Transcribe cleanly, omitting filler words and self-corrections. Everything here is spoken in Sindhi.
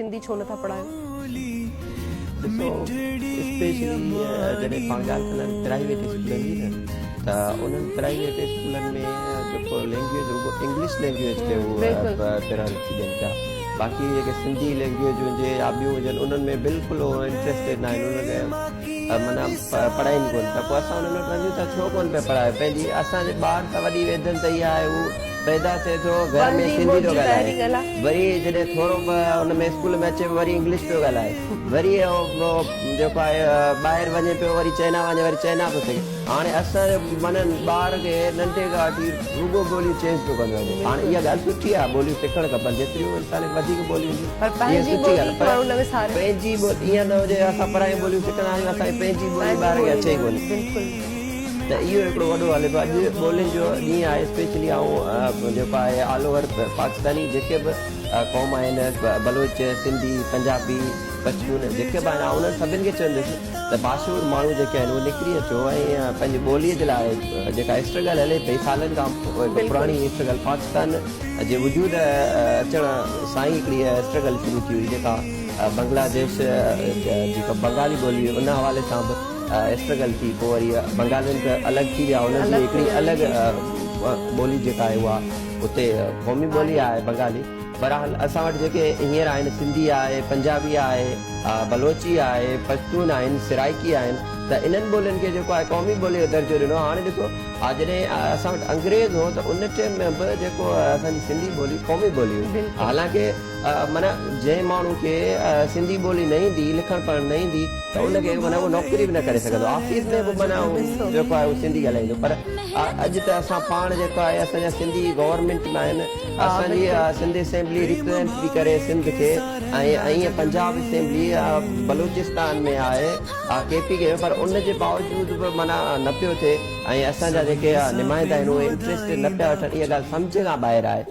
سنڌي ڇو نٿا پڙهايو؟ ڏسو اسپيشلي جڏهن پاڻ ڳالهه ڪندا آهيون پرائيويٽ اسڪولن جي نه ته انهن پرائيويٽ اسڪولن ۾ جيڪو لينگويج رڳو انگلش لينگويج کي هو پرائرٽي ڏين پيا باقي جيڪي سنڌي لينگويج هجي يا ٻيون هجن انهن ۾ بلڪل هو انٽريسٽيڊ نه آهن انهن کي معنيٰ پڙهائين ڪونه ٿا پوء اسان انهن وٽ وڃون ٿا ڇو ڪونه پيا پڙهايو پنهنجي اسان جي ٻار سان وڏي ويڌن ته اها آهي هو پيدا ٿئي ٿو گهر ۾ سنڌي ٿو ڳالهائي وري جڏهن ٿورو به ان ۾ اسڪول ۾ اچي وري انگلش پيو ڳالهائي وري جيڪو آهي ٻاهر وڃي پيو وري چائنا وڃي وري چائنا پيو سکي هاڻي اسان جو معنيٰ ٻار کي ننڍي کان وٺي رڳو ٻوليون چينج پيو ڪندو وڃي هاڻي اها ڳالهه سٺي آهي ٻوليون سکڻ کپن جيتريون انسان کي وڌيڪ ٻوليون اينديون پر پنهنجي سٺي ٻولي ڳالهه پر ماڻهو نه وساري پنهنجي ٻولي ائين نه هجي اسان پرايون ٻوليون سکندا آهيون اسان کي پنهنجي ٻولي ٻار کي اچي ئي ڪونه بلڪل ته اهو هڪڙو وڏو هلي پيو اڄ ٻولين جو ڏينهن آهي اسپيشلي آئون جيڪو آهي آل اوور پاڪستاني جيڪي به قوم آهن بلوچ سنڌي پنجابي پشتون جيڪي به آهن آئون انهن سڀن کي چوندس ته باشعور ماڻهو جيڪي آهن اهي نڪري اچو ۽ پنهنجي ٻولي جي لاء جيڪا اسٽرگل هلي پئي سالن کان پراڻي اسٽرگل پاڪستان جي وجود اچڻ سان ئي هڪڙي اسٽرگل شروع ٿي هئي جيڪا بنگلاديش جيڪا بنگالي ٻولي هئي ان حوالي سان به اسٽرگل ٿي پوء وري بنگالين ته الڳ ٿي ويا انهن جي هڪڙي الڳ ٻولي جيڪا آهي اها اتي قومي ٻولي آهي بنگالي بهرحال اسان وٽ جيڪي هينئر آهن سنڌي آهي پنجابي آهي بلوچي آهي پشتون آهن سرائيڪي آهن ته انهن ٻولين کي جيڪو آهي قومي ٻولي جو درجو ڏنو هاڻي ڏسو جڏهن اسان وٽ انگريز هو ته ان ٽيم ۾ به جيڪو اسان جي سنڌي ٻولي قومي ٻولي هئي حالانڪه معنيٰ جنهن ماڻهو کي سنڌي ٻولي نه ايندي، لکڻ پڙهڻ نه ايندي ته ان کي معنيٰ اهو نوڪري به نه ڪري سگهندو. آفيس ۾ به معنيٰ اهو جيڪو آهي اهو سنڌي ڳالهائيندو پر اڄ ته اسان پاڻ جيڪو آهي اسان جا سنڌي گورنمينٽ ۾ آهن، اسان جي سنڌ اسيمبلي ريپريزينٽ ٿي ڪري سنڌ کي ۽ ائين پنجاب اسيمبلي بلوچستان ۾ آهي ڪي پي ڪي ۾ پر ان جي باوجود به معنيٰ نه پيو ٿئي ۽ اسان جا جيڪي نمائندا آهن اهي انٽريسٽ نه پيا وٺن اها ڳالهه سمجهه کان ٻاهر آهي.